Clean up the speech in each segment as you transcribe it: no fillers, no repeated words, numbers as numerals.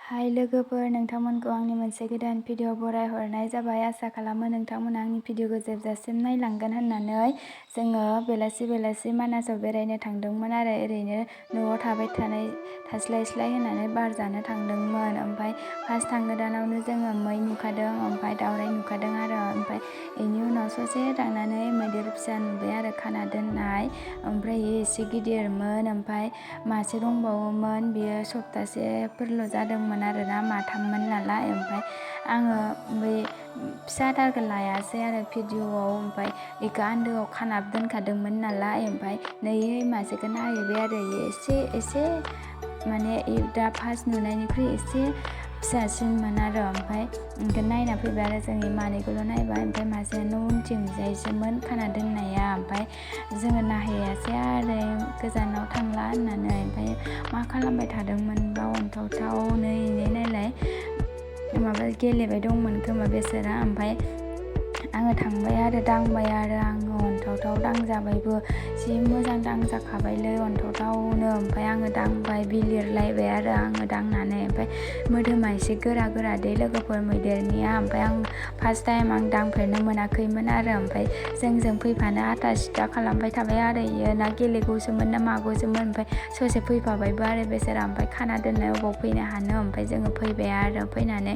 हाय लोगोफोर, नोंथांमोनखौ आंनि मोनसे गोदान भिडिअ बरायहरनाय जाबाय। आसा खालामो नोंथांमोना आंनि भिडिअखौ जोबजासिम नायलांगोन होननानै जोङो बेलासि मानासाव बेरायनो थांदोंमोन आरो ओरैनो न'आव थास्लायस्लाय होननानै बार जानो थांदोंमोन। ओमफ्राय फार्स्ट थांगोदानावनो जोङो मै नुखादों, ओमफ्राय दावराइ नुखादों आरो ओमफ्राय बेनि उनाव ससे थांनानै मैदेर फिसा नुबाय आरो खाना दोननाय। ओमफ्राय बेयो एसे गिदिरमोन, ओमफ्राय मासे दंबावोमोन, बियो सप्तासेफोरल' जादोंमोन आरोना, माथाममोन नालाय। ओमफ्राय आङो बै फिसाथारखौ लायासै आरो भिडिअआव, ओमफ्राय बेखौ आन्दोआव खाना दोनखादोंमोन नालाय। ओमफ्राय नै मासेखौ नायहैबाय आरो बेयो एसे माने दा फार्स्ट नुनायनिख्रुइ एसे फिसासिनमोन आरो। ओमफ्राय बेखौ नायना फैबाय आरो जों मानैखौल' नायबाय। ओमफ्राय मासेया न' उनथिंजायसोमोन खाना दोननाया। ओमफ्राय जोङो नायहैयासै आरो गोजानाव थांला होननानै। ओमफ्राय मा खालामबाय थादोंमोन बा अन्थावथावनो नायलाय, माबा गेलेबाय दंमोन खोमा बेसोरा। ओमफ्राय आङो थांबाय आरो दांबाय आरो आङो अन्थावथाव दांजाबायबो, जि मोजां दांजाखाबायलै अन्थावथावनो। ओमफ्राय आङो दांबाय, बिलिरलायबाय आरो आङो दांनानै। ओमफ्राय मोदोमा एसे गोरा दे लोगोफोर मैदेरनिया। ओमफ्राय आं फार्स्ट टाइम आं दांफेरनो मोनाखैमोन आरो। ओमफ्राय जोंजों फैफानो आथा सिथा खालामबाय थाबाय आरो इयो, ना गेलेगौसोमोन ना मागौसोमोन। ओमफ्राय ससे फैफाबायबो आरो बेसोरा। ओमफ्राय खाना दोननाय अबाव फैनो हानो। ओमफ्राय जोङो फैबाय आरो फैनानै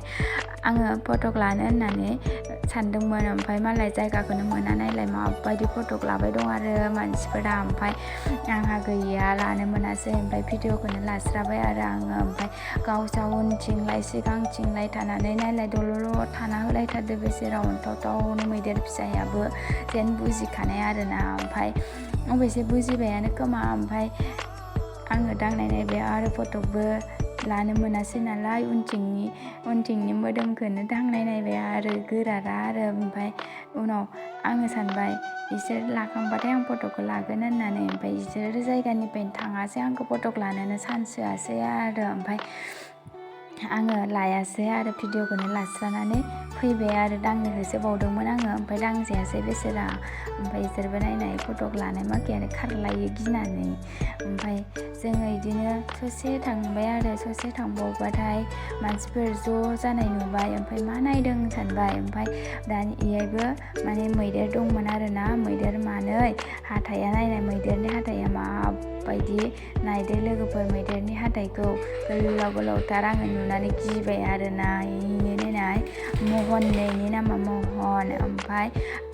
आङो फटक लानो होननानै सानदोंमोन। ओमफ्राय मालाय जायगाखौनो मोना नायलाय, माबायदि फटक लाबाय दं आरो मानसिफोरा। ओमफ्राय आंहा गैया, लानो मोनासै। ओमफ्राय भिडिअखौनो लास्राबाय आरो आङो। ओमफ्राय गावसा उनथिंलाय सिगांथिंलाय थानानै नायलाय दलर थाना होलायथारदो बेसोरा अन्थावथावनो मैदेर फिसायाबो, जेन बुजिखानाय आरोना। ओमफ्राय अबयसे बुजिबायानो खोमा। ओमफ्राय आङो दांनाय नायबाय आरो फटकबो लानो मोनासै नालाय, उनथिंनि मोदोमखौनो दांनाय नायबाय आरो गोरारा आरो। ओमफ्राय उनाव आङो सानबाय बिसोर लाखांबाथाय आं फटकखौ लागोन होननानै। ओमफ्राय बिसोर जायगानिफ्रायनो थाङासै, आंखौ फटक लानोनो चान्स होआसै आरो। ओमफ्राय आङो लायासै आरो भिडिअखौनो लास्रानानै फैबाय आरो। दांनो होसोबावदोंमोन आङो, ओमफ्राय दांजायासै बेसोरा। ओमफ्राय बिसोरबो नायनाय फटक लानाय माखायानो खारलायो गिनानै। ओमफ्राय जोङो बिदिनो ससे थांबाय आरो, ससे थांबावबाथाय मानसिफोर ज' जानाय नुबाय। ओमफ्राय मा नायदों सानबाय। ओमफ्राय दानि इयायबो माने मैदेर दंमोन आरोना, मैदेर मानै, हाथाइया नायनाय मैदेरनि हाथाइया माबायदि नायदो लोगोफोर, मैदेरनि हाथाइखौ गोलावथार। आङो नुनानै गिबाय आरोना। इनि नायनाय महननो, इनि नामा महन। ओमफ्राय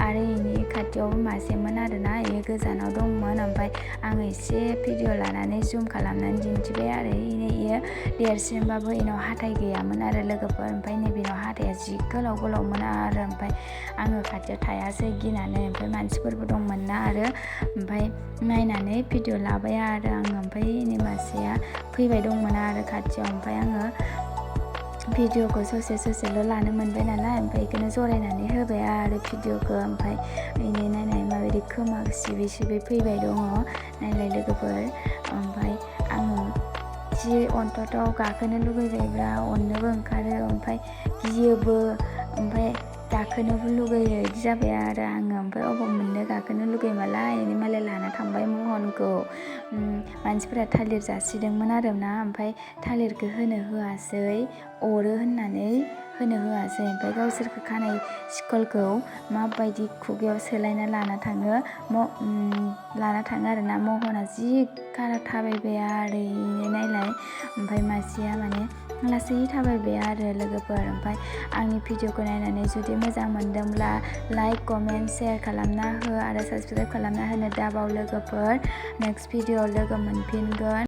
आरो इनि खाथियावबो मासेमोन आरोना, इयो गोजानाव दंमोन। ओमफ्राय आङो एसे भिडिअ लानानै जुम खालामनानै दिन्थिबाय आरो। इयो देरसिनबाबो इनाव हाथाइ गैयामोन आरो लोगोफोर। ओमफ्राय नैबेनाव हाथाइया जि गोलावमोन आरो। ओमफ्राय आङो खाथियाव थायासै गिनानै। ओमफ्राय मानसिफोरबो दंमोन ना आरो। ओमफ्राय नायनानै भिडिअ लाबाय आरो आङो। ओमफ्राय इनि मासेया फैबाय दंमोन आरो खाथियाव। ओमफ्राय आङो भिडिअखौ ससेल' लानो मोनबाय नालाय, ओमफ्राय बेखौनो जरायनानै होबाय आरो भिडिअखौ। ओमफ्राय इनि नायनाय माबायदि खोमा सिबै फैबाय दङ नायलाय लोगोफोर। ओमफ्राय आङो जि अन्थावथाव गाखोनो लुगैबायब्रा, अननोबो ओंखारो, ओमफ्राय गियोबो, ओमफ्राय गाखोनोबो लुगैयो, बिदि जाबाय आरो आङो। ओमफ्राय अबाव मोननो गाखोनो लुगैमालाय, इनि मालाय लाना थांबाय महनखौ। मानसिफोरा थालिर जासिदोंमोन आरोना, ओमफ्राय थालिरखौ होनो होआसै, अरो होननानै होनो होआसै। ओमफ्राय गावसोरखौ खानाय सिखलखौ माबायदि खुगायाव सोलायना लाना थाङो आरोना। महना जि खारा थाबायबाय आरो इनो नायलाय। ओमफ्राय मासेया माने लासै थाबायबाय आरो लोगोफोर। ओमफ्राय आंनि भिडिअखौ नायनानै जुदि मोजां मोनदोंब्ला लाइक, कमेन्ट, शेयार खालामना हो आरो साबसक्राइब खालामना होनो दाबाव लोगोफोर। नेक्स्ट भिडिअआव लोगो मोनफिनगोन।